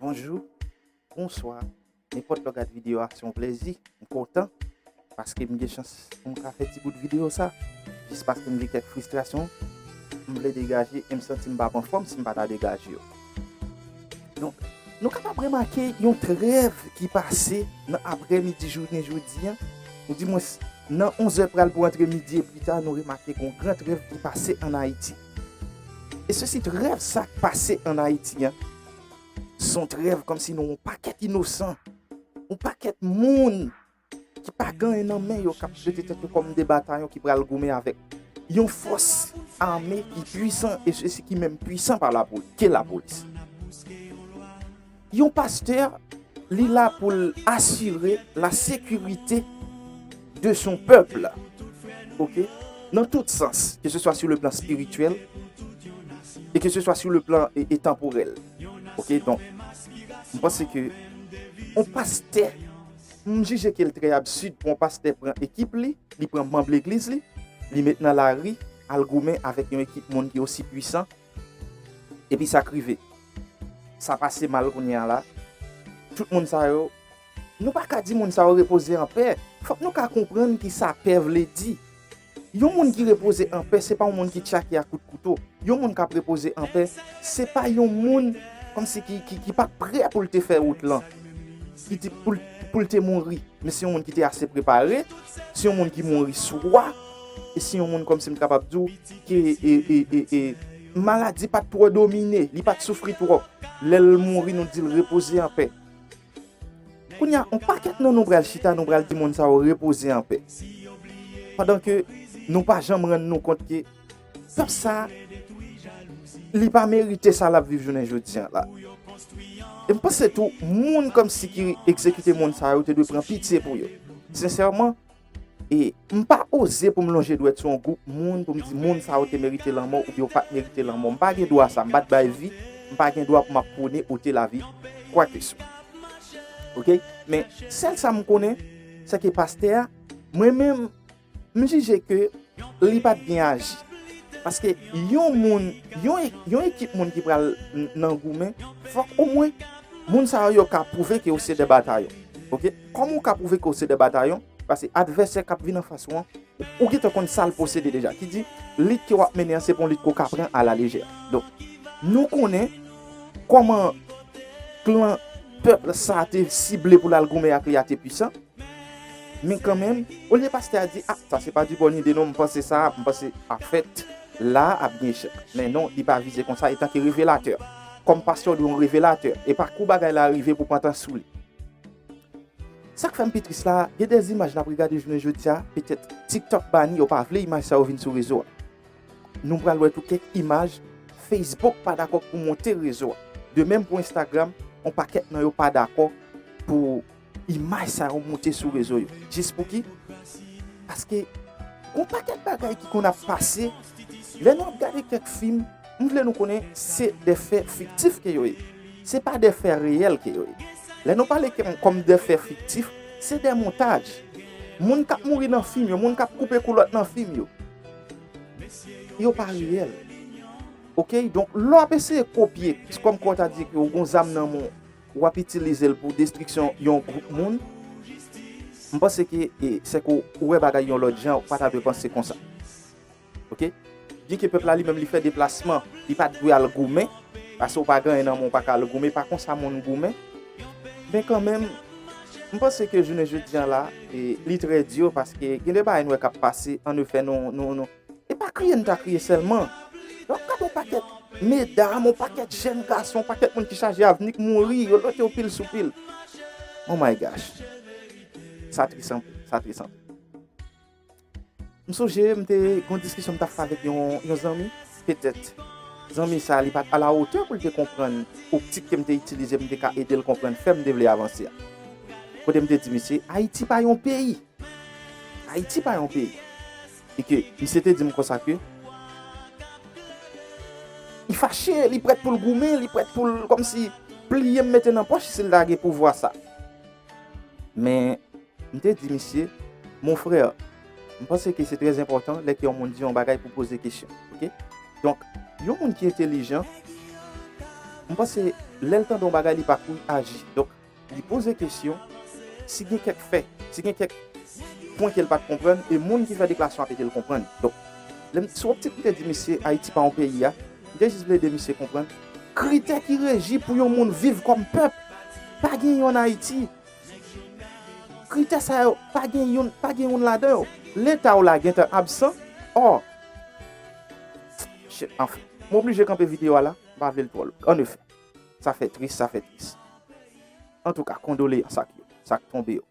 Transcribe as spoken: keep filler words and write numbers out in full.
Bonjou, bonswa. Nenpòt lè w gad videyo a, se yon plezi. M kontan paske m gen chans pou m ka fè ti bout videyo sa. Jis paske m gen kèk fristrasyon, m vle degaje e m santi m p ap anfòm si m pa ta degaje yo. Donk, nou kapab remake yon trèv ki pase nan aprèmidi jounen jodi an, oudimwens nan onz è pral pou antre midi e pita, nou remake gen yon gran trèv ki pase ann Ayiti. E sesi trèv sa k pase ann Ayiti an, se yon trèv kòmsi nou yon pakèt inosan, yon pakèt moun ki pa gen anyen nan men yo k ap trete tèt yo kòm de batayon ki pral goumen avèk yon fòs ame ki pwisan e sesi ki menm pwisan pa lapoli, ke lapolis. Yon pastè, li la pou l asire la sécurité de son peuple. Ok? Nan tout sans, que ce soit sur le plan spirituel et que ce soit sur le plan e, e tanporèl. Ok? Donk, m panse ke yon pastè, m jije ke l trè absid pou yon pastè pran ekip li, li pran manm legliz li, li met nan lari, al goumen avèk yon ekip moun ki osi pwisan, epi sa k rive. Sa pase mal kounye a la. Tout moun sa yo, nou pa ka di moun sa yo repoze anpè. Fòk nou ka konprann ki sa pè vle di. Yon moun ki repoze anpè, se pa yon moun ki tchake ak kout kouto. Yon moun k ap repoze anpè, se pa yon moun kòmsi ki, ki, ki pa t prè pou l te fè wout lan, ki te, pou l, pou l te mouri. Men se yon moun ki te ase prepare, se yon moun ki mouri swa, e se yon moun kòmsi m kapab di w ke, e, e, e, e, maladi pa t twò domine, li pa t soufri twòp. Lè l mouri, nou di l repoze anpè. Kounye a, yon pakèt nan nou pral chita, nou pral di moun sa yo repoze anpè. Pandan ke nou pa janm rann nou kont ke pèp sa, li pa merite sa l ap viv jounen jodi an la. E m panse tou, moun kòmsi ki egzekite moun sa yo te dwe pran pitye pou yo. Sensèman, e m pa oze pou m lonje dwèt sou yon gwoup moun, pou m di moun sa yo te merite lanmò oubyen yo pa t merite lanmò. M pa gen dwa sa, m pa t bay vi, m pa gen dwa pou m ap pwone ote lavi, kwakeswa. Ok? Men, sèl sa m konnen, se ke pastè a, mwen menm, m jije ke li pa t byen aji. Paske yon moun, yon, e- yon ekip moun ki pral n- nan goumen, fòk omwen moun sa yo, yo ka pwouve ke yo se de batayon. Ok? Kòman w ka pwouve ke w se de batayon? Paske advèsè k ap vin anfas ou an, ou gentan konn sa l posede deja. Ki di, lit ke w ap mennen an, se pa yon lit ke w ka pran alalejè. Donk, nou konnen kòman klan pèp sa te sible pou l al goumen ak li a te pwisan. Men kanmenm, olye pastè a di, a, sa se pa di bòn ide non, m panse sa, m panse, anfèt, la ap gen echèk. Men non, li pa vize konsa, etanke revelatè. Kòm pastè, w dwe yon revelatè. E pa kou bagay la rive pou pantan sou li. Sa k fè m pi tris la, gen de imaj n ap regade jounen jodi a, petèt TikTok bani, yo pa vle imaj sa yo vin sou rezo a. Nou pral wè tou kèk imaj Facebook pa dakò pou monte rezo a. De menm pou Instagram, yon pakèt nan yo pa dakò pou imaj sa yo monte sou rezo yo. Jis pou ki? Paske gon pakèt bagay ki konn ap pase. Lè nou ap gade kèk fim, m vle nou konnen se de fè fiktif ke yo ye. Se pa de fè reyèl ke yo ye. Lè nou pale kè- kòm de fè fiktif, se de montaj. Moun k ap mouri nan fim yo, moun k ap koupe koulòt nan fim yo, yo pa reyèl. Ok? Donk, lè w ap eseye kopye, kòm kwa w ta di ke w gon zam nan men w, w ap itilize l pou destriksyon yon gwoup moun, m panse ke e, se ke w wè bagay yon lòt jan, w pa ta dwe panse konsa. Ok? Byenke pèp la li menm li fè deplasman, li pa t dwe al goumen, paske w pa gen anyen nan men w, w pa ka al goumen, pa konsa moun goumen. Men kanmenm, m panse ke jounen jodi an la, e, li trè di, paske gen de bagay nou wè k ap pase, ann efè, nou, nou, nou, e pa kriye n ta kriye sèlman. Donk, gade yon pakèt medam, yon pakèt jèn gason, yon pakèt moun ki chaje avni k mouri, yo lote yo pil sou pil. Oh my gosh. Sa tris anpil, sa tris anpil. M sonje m te gon diskisyon m t ap fè avèk yon, yon zanmi, petèt zanmi sa a li pa t alawotè pou l te konprann optik ke m te itilize pou m te ka ede l konprann fè m te vle avanse a. Kote m te di misye, Ayiti pa yon peyi. Ayiti pa yon peyi. E ke misye te di m konsa ke li fache, li prèt pou l goumen, li prèt pou l kòmsi pliye m mete nan pòch si l ta gen pouvwa sa. Men, m te di misye, mon frè, m panse ke se trè enpòtan lè ke yon moun di yon bagay pou poze kesyon. Ok? Donk, yon moun ki entelijan, M panse lè l tande yon bagay, li pa kouri aji. Donk, li poze kesyon, si gen kèk fè, si gen kèk pwen ke l pa t konprann, e moun ki fè deklarasyon ap ede l konprann. Donk, lè m, sou optik m te di misye Ayiti pa yon peyi a, m te jis vle ede misye konprann kritè ki reji pou yon moun viv kòm pèp. Pa gen yon Ayiti. Kritè sa yo, pa gen youn, pa gen youn ladan yo. Leta w la gentan absan. Ò, shit, anfen. M oblije kanpe videyo a la, m pa vle l twò long. Anefè, sa fè tris, sa fè tris. Antouka, kondoleyans ak yo, sa k tonbe yo.